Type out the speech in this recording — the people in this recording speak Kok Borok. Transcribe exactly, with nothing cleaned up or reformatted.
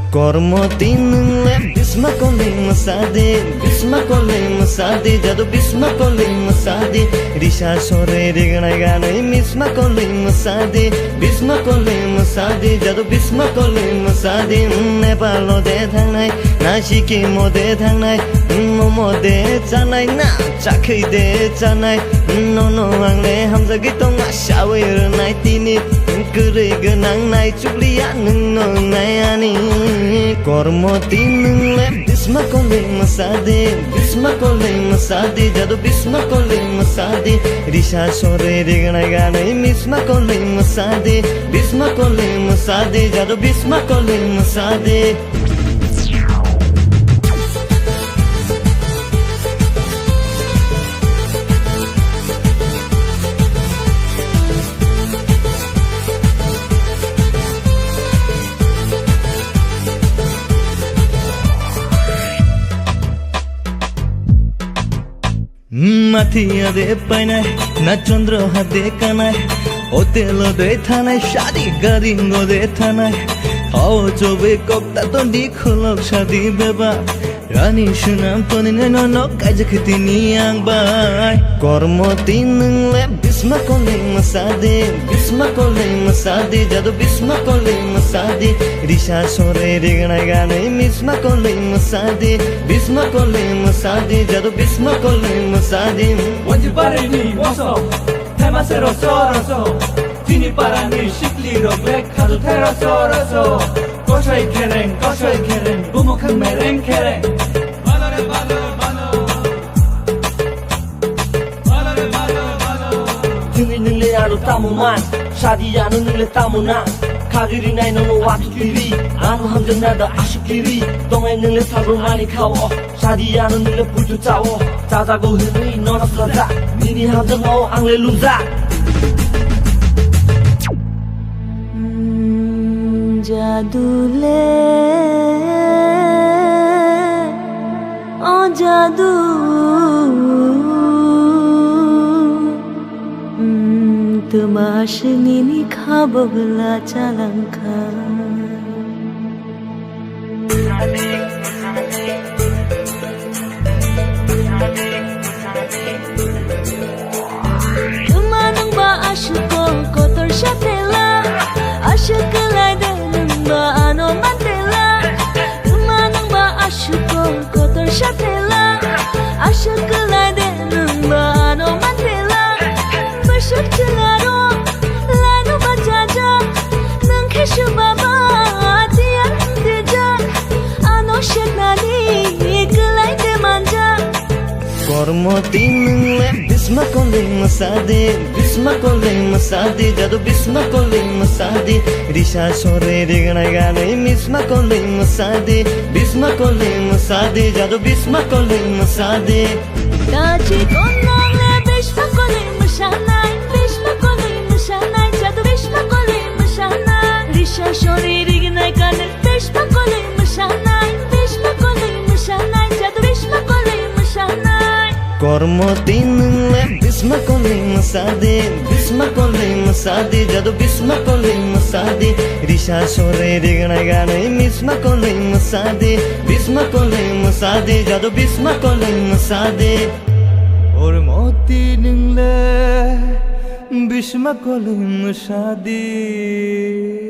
Kormo tin nwng le bisma koloi mwsa di, bisma koloi mwsa di, jadu bisma koloi mwsa di, risa sore rignai ganai misma koloi mwsa di, bisma koloi mwsa di, jadu bisma koloi mwsa di, Nepal o de thangnai, Nashik o de thangnai, momo de chanai na, chakhwi de chanai, nono ang le hamjagwi tong a, sawi rwnai tini, kwrwi gwnang nai. Chukliya nwng no nayani kormo tin nwng le bisma koloi mwsa di, bisma koloi mwsa di, jadu bisma koloi mwsa di, risa sore rignai ganai misma koloi mwsa di, bisma koloi mwsa di, jadu bisma koloi mwsa di. Mathiya de painai, na chondro ha de kanai, hotel o de thanai, shadi garingo de thanai, hao chobe kokta tondi khulok shadi beba. Rani swnam toni nai no nok kaijak tini ang bai. Kormo tin nwng le bisma koloi mwsa di, bisma koloi mwsa di, jadu bisma koloi mwsa di, risa sore rignai ganai misma koloi mwsa di, bisma koloi mwsa di, jadu bisma koloi mwsa di. Wanji barini moso, thema se roso roso, tini parani sikli rok le khadu thai roso roso. Kosoi khereng, kosoi khereng, bumukhang mereng khereng. Chwngwi nwng le ano tamo man, sadi ano nwng le tamo na. Khagiri nai nono watu kiri, ano hamjak na da asuk kiri. Tongai nwng le sabro mani khao, sadi ano nwng le putu chao. Chajago hwnwi nono saja, nini hamjak no ang le lumjak. Mm, jadu le, o jadu, mm, twma aswk nini kha bwbwla chalangkha. Tuma nungba ashuko kotor shatela, ashuk kelaide nungba ano mantela. Tuma nungba ashuko kotor shatela, ashuk kelaide nungba ano mantela. Bashuk chilaro, laino bachaja, nung khe shubaba, tiyan teja, ano sheknani, kelaide manja. Kormo tin nwng le bisma koloi mwsa di, bisma koloi mwsa di, jadu bisma koloi mwsa di, risa sore rignai ganai misma koloi mwsa di, bisma koloi mwsa di, jadu bisma koloi mwsa di. Tachi konnang le bisma koloi mwsa nai, bisma koloi mwsa nai, jadu bisma koloi mwsa nai, risa sore rignai ganai. Bishma koloi mwsanai, bishma koloi mwsanai, jadu bishma koloi mwsanai. Kormo tin nwng le bishma koloi mwsa di, bishma koloi mwsa di, jadu bishma koloi mwsa di, risa sore rignai ganai misma koloi mwsa di, bishma koloi mwsa di, jadu bishma koloi mwsa di. Kormo tin nwng le bishma koloi mwsa di.